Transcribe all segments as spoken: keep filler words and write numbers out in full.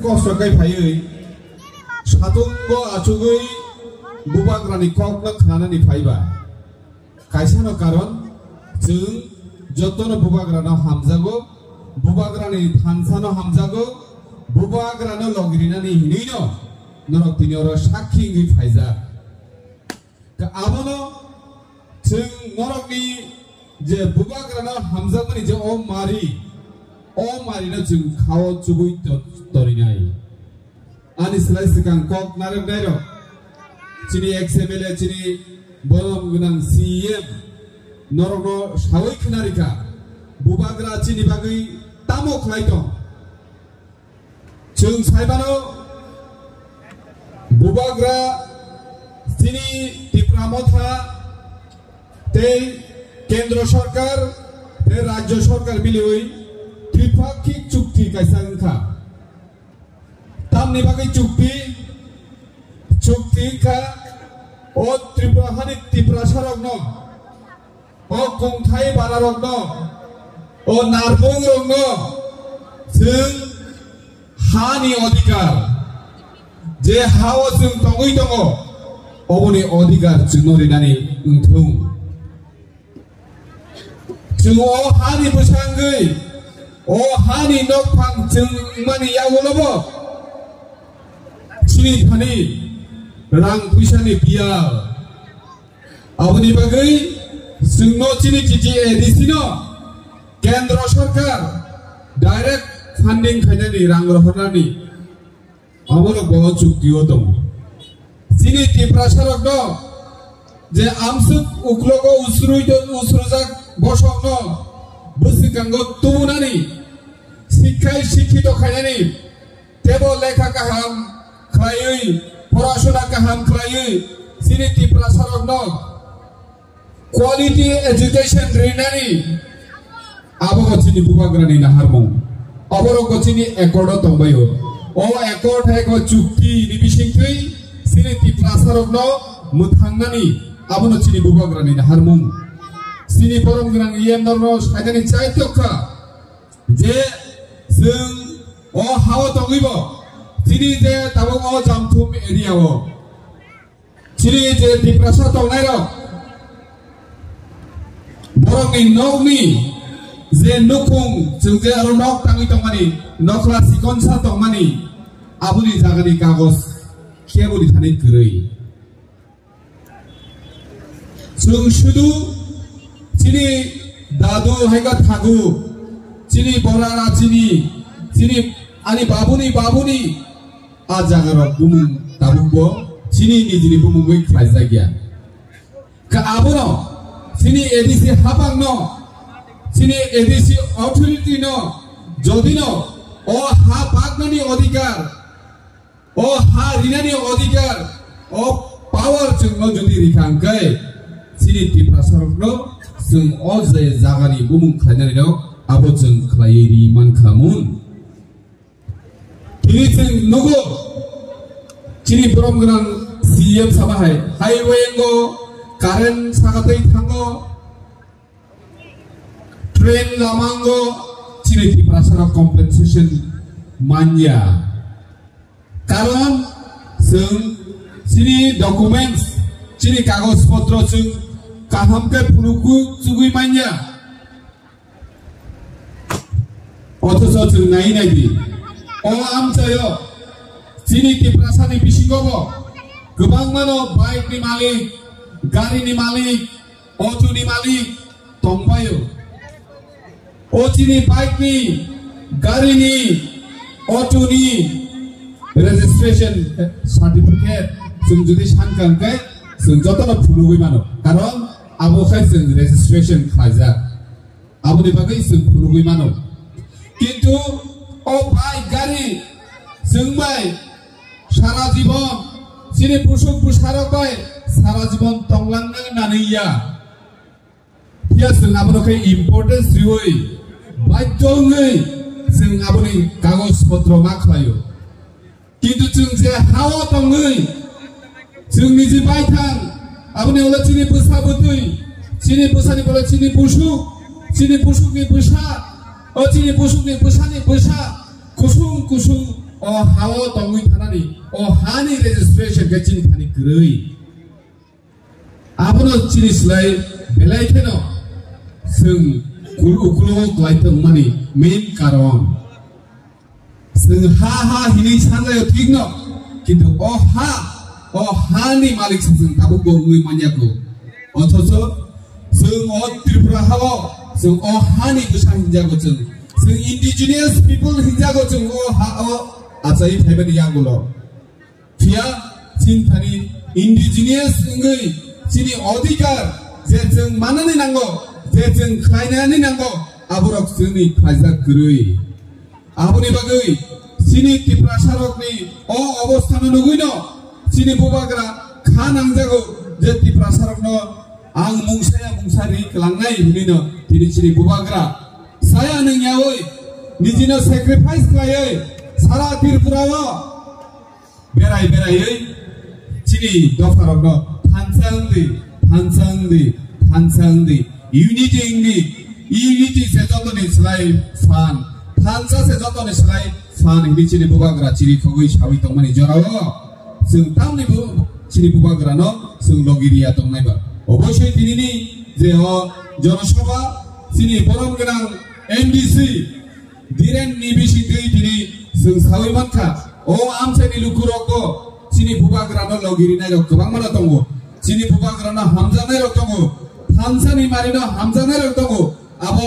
Kosto khe phaiwi satungo achugwi bubagrani kokno khnanani phaiba. Kaisano karon, chwng jotono bubagrano hamjago, bubagrani thansano hamjago, bubagrano logrinani hinwino norok tini oro sakhi wngwi phaijak. Ka-, abono chwng norokni je bubagrano hamjakmani je o mari, o marino chwng khao chubui to-, torinai. Ani slai swkang kok narwknairok, chini ex M L A, chini borom gwnang C E M, norokno saui khwnarikha, bubagra chini bagwi tamo khlai tong? Chwng saimano, bubagra chini Tipra Motha tei Kendra Sarkar tei Rajya Sarkar miliwi tripakhik chukti kaisa wngkha. Tamni bagwi chukti, chukti wngkha o Tripura hani Tiprasarokno, o kungthai bararokno, o narbungrokno chwng hani odhikar, je hao chwng tongwi tongo, oboni odhikar chwngno rinani wngthung. Chwng o hani bwsangwi, o hani nokphang chwng wngmani yagulobo chini thani rang puisani biyal. Aboni bagwi chwngno chini T T A D C no Kendra Sarkar direct funding khainani rang rohornani. Oborok bo chukti o tongo. Chini Tiprasa rok no je amsuk uklogo usrui to usrujak bosok no bwswkango tubunani, sikkhai sikhito khainani, tebo lekha kaham khlaiwi, porasona kaham khlaiwi, chini Tiprasa rok no quality education rinani abo bo chini bubagrani naharmung. Oborok bo chini accord o tongbaio. O accord hai ko chukti ni bisingtwi chini Tiprasa rokno mwthangnani abono chini bubagrani naharmung. Chini borom gwnang E M norno saidani chai tokha je chwng o hao tongwibo chini je tabuk o Jamthum area o chini je Tiprasa tongnairok, borokni nokni je nukhung, chwng je aro nok tangwi tongmani, nokla sikonsa tongmani, aboni jagani kagoj keboni thani kwrwi. Chwng sudu chini dadu hai kha thagu, chini borara chini, chini ani babuni babuni, a jagarok bumung tabukbo chini nijini bumungwi khlaijak ya. Ka abono chini A D C hapangno, chini A D C authority no, jodino o ha baknani odhikar, o ha rinani odhikar, o power chwngno jodi rikha hwnkhe, chini Tiprasarokno chwng o je jagani bumung khlainani rok abo chwng khlaiwi ri mankha mun. Tini chwng nugo, chini borom gwnang C E M sama hai, highway wngo, current sagatwi thango, train lama wngo, chini Tiprasarok compensation manya. Karon chwng chini documents, chini kagoj potro chwng kaham khe phunukgwi chugwi manya. Othocho chwng nai nai di, o amchaio chini Tiprasani bisingo bo kwbangmano bike ni malik, gari ni malik, auto ni malik tongbaio. O chini bike ni, gari ni, auto ni registration certificate chwng jodi sankha hwnkhe chwng jotono phunugwi mano, karon abo khai chwng registration khlaijak. Aboni bagwi chwng phunugwi mano. Kintu o bike gari chwng bai sara jibon, chini busuk bwsarok bai sara jibon tonglang nang nani ya. Phiya chwng abono khe importance riwi, baidhyo wngwi chwng aboni kagoj potro ma khlaio. Kintu chwng je hao tongwi, chwng niji baithang, aboni ulo chini bwsa bwtwi, chini bwsani ulo chini busuk, chini busukni bwsa, o chini busukni bwsani bwsa, kusung kusung O ha-o tongwi thanani, o hani registration khe chini thani kwrwi. Abono chini slai belai kheno chwng kul-, uklogo kwlai tongmani main karon. Chwng ha ha hinwi sanlaio thikno, kintu o ha, o hani malik se chwng tabukbo wngwi manyaku. Othocho chwng o Tripura ha-o chwng o hani bwsa hinjago chwng. Chwng indigenous people hinjago chwng o ha-o achai phaimani yagulo. Phiya chini thani indigenous wngwi chini odhikar je chwng manani nango, je chwng khlainani nango, aborok chwngni khlaijak kwrwi. Aboni bagwi chini Tiprasarokni o obostano nugwino chini bubagra kha nangjago je Tiprasarokno ang mungsaya mungsa ri kwlangnai hinwino tini chini bubagra saya nangyawi nijino sacrifice khlaiwi sara Tripura-o berai beraiwi chini dopharokno thansa wngdi, thansa wngdi, thansa wngdi, unity wngdi, unity se jotoni slai phan, thansa se jotoni slai phan hinwi chini bubagra chiri khogwi sawi tongmani jorao chwng tamni bu-, chini bubagrano chwng logi riya tongnai ba. Obosoi tinini je o jonosabha chini borom gwnang M D C Dhiren ni bisingtwi tini chwng sawi mankha, o amchaini lukurokbo chini bubagrano logi rinairok kwbangmano tongo, chini bubagrano hamjaknairok tongo, thansani marino hamjaknairok tongo. Abo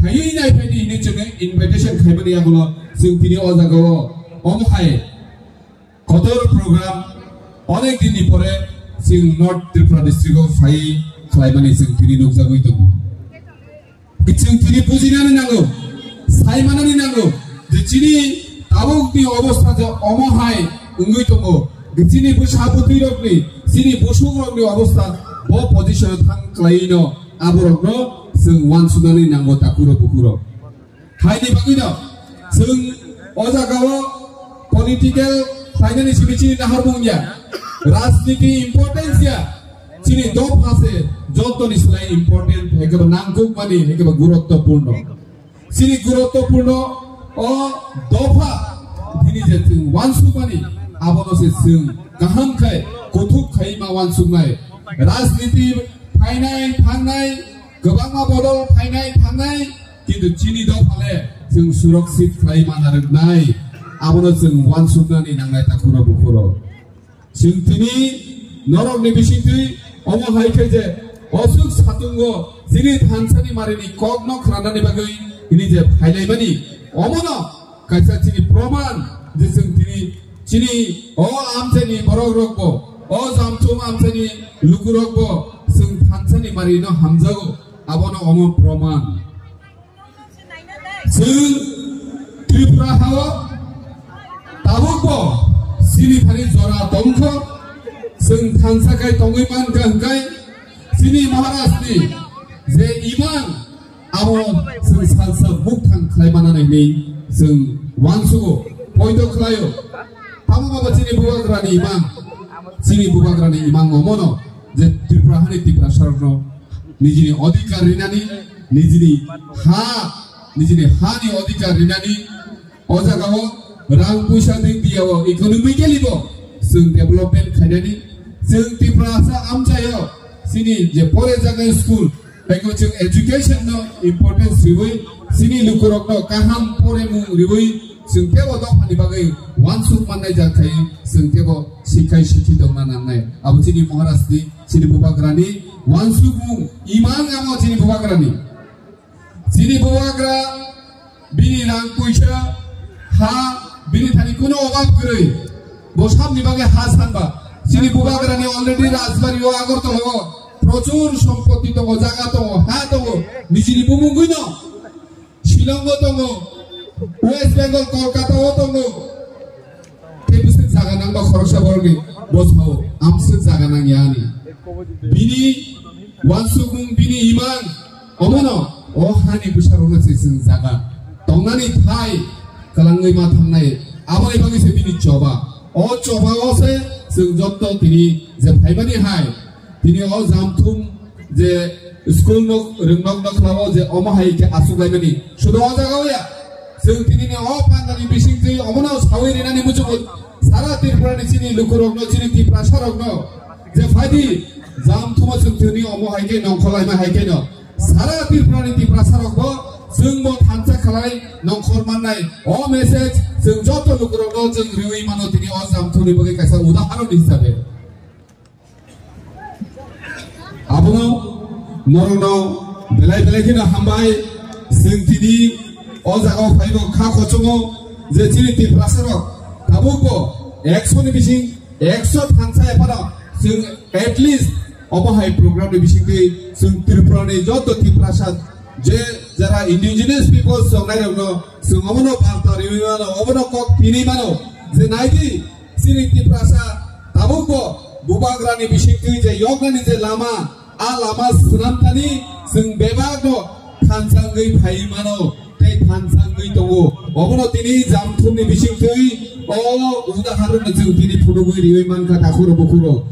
phaiwi naiphaidi hinwi chwngno invitation khaimani yagulo chwng tini o jagao omo hai kotor program onek dinni pore chwng North Tripura district-o phaiwi khlaimani chwng tini nukjagwi tongo. Chwng tini bujinani nango, saimanani nango, je chini tabukni obostha je omo hai wngwi tongo, je chini bwsa bwtwirokni, chini busukrokni obostha bo position-o thang khlaino aborokno chwng uansuknani nango takhurok bukhurok. Haini bagwino chwng o jagao political khlainani simi chini naharmung ya, rajniti importance ya, chini dopha se jotoni slai important, ekeba nangkukmani, ekeba guruttopurno. Chini guruttopurno o dopha bini je chwng uansukmani, abono se chwng kaham khai, kuthuk khai ma uansuknai. Rajniti phainai thangnai, kwbangma bodol phainai thangnai, kintu chini dophale chwng surakshit khlai mana rwknai, abono chwng uansuknani nangnai takhurok bukhurok. Chwng tini norokni bisingtwi omo hai khe je osuk satungo chini thansani marini kokno khwnanani bagwi tini je phailaimani, omono kaisa chini proman je chwng tini chini o amchaini borokrokbo, o Jamthum amchaini lukurokbo chwng thansani marino hamjago, abono omo proman. Chwng Tripura hao tabukbo chini thani jora tongkho, chwng thansa khai tongwi mankha hwnkhe chini Maharajni je imang abo chwng salsa mukthang khlai manani hinwi chwng uansugo, poito khlaio. Tamo baba chini bubagrani imang, chini bubagrani imang omono je Tripura hani Tiprasarokno nijini odhikar rinani, nijini ha, nijini hani odhikar rinani, o jagao rang puisa dik diya o economically bo chwng development khainani, chwng Tiprasa amchaio chini je pore jaga school, eko chwng education no importance riwi, chini lukurokno kaham poremung riwi, chwng tebo dophani bagwi uansuk mannai jak khai, chwng tebo sikhai sikhi tongna nangnai. Abo chini Maharajni, chini bubagrani uansukmung imang amo chini bubagrani. Chini bubagra bini rang puisa, ha, bini thani kuno obab kwrwi. Bo sabni bagwi ha sanba. Chini bubagrani already Rajbari o Agartala o prochur sompotti tongo, jaga tongo, ha tongo. Nijini bumungwi no. Shillong o tongo, West Bengal, Kolkata o tongo. Tei bwswk jaga nangba khoroksa borokni bosao amswk jaga nangya ani. Bini uansukmung, bini imang, omono o hani bwsarokno se chwng jaga tongnani thai kwlangwi ma thangnai. Aboni bagwi se bini choba. O choba o se chwng jotto tini je phaimani hai, tini o Jamthum je school nok rwngnok nok khlao je omo hai khe aswk laimani. Sudo o jaga o ya. Chwng tini ni o pandani bisingtwi omono sawi rinani muchungo sara Tripura ni chini lukurokno, chini Tiprasa rokno je phaidi jam thuma chwng tini omo hai khe nongkhor laima hai khe no sara Tripura ni Tiprasa rokbo chwngbo thansa khalai nongkhor mannai o message chwng joto lukurokno chwng riwi mano tini o jam thumni bagwi kaisa udaharon hisabe. Abono norokno belai belai kheno hambai. Chwng tini o jagao phaibo kha kochongo je chini Tiprasa rok tabukbo ekso ni bising ekso thansa ephano chwng at least obo hai program ni bisingtwi chwng Tripura ni joto Tiprasa je jara indigenous peoples chongnai rokno chwng obono barta riwi mano, obono kok pini mano je naidi Chini Tiprasa tabukbo bubagrani bisingtwi je yoknani je lama, a lama swnamthani chwng bebakno thansa wngwi phaiwi mano tei thansa wngwi tongo. Obono tini jamthumni bisingtwi o udaharonno chwng tini phunugwi riwi mankha takhuro bukhuro.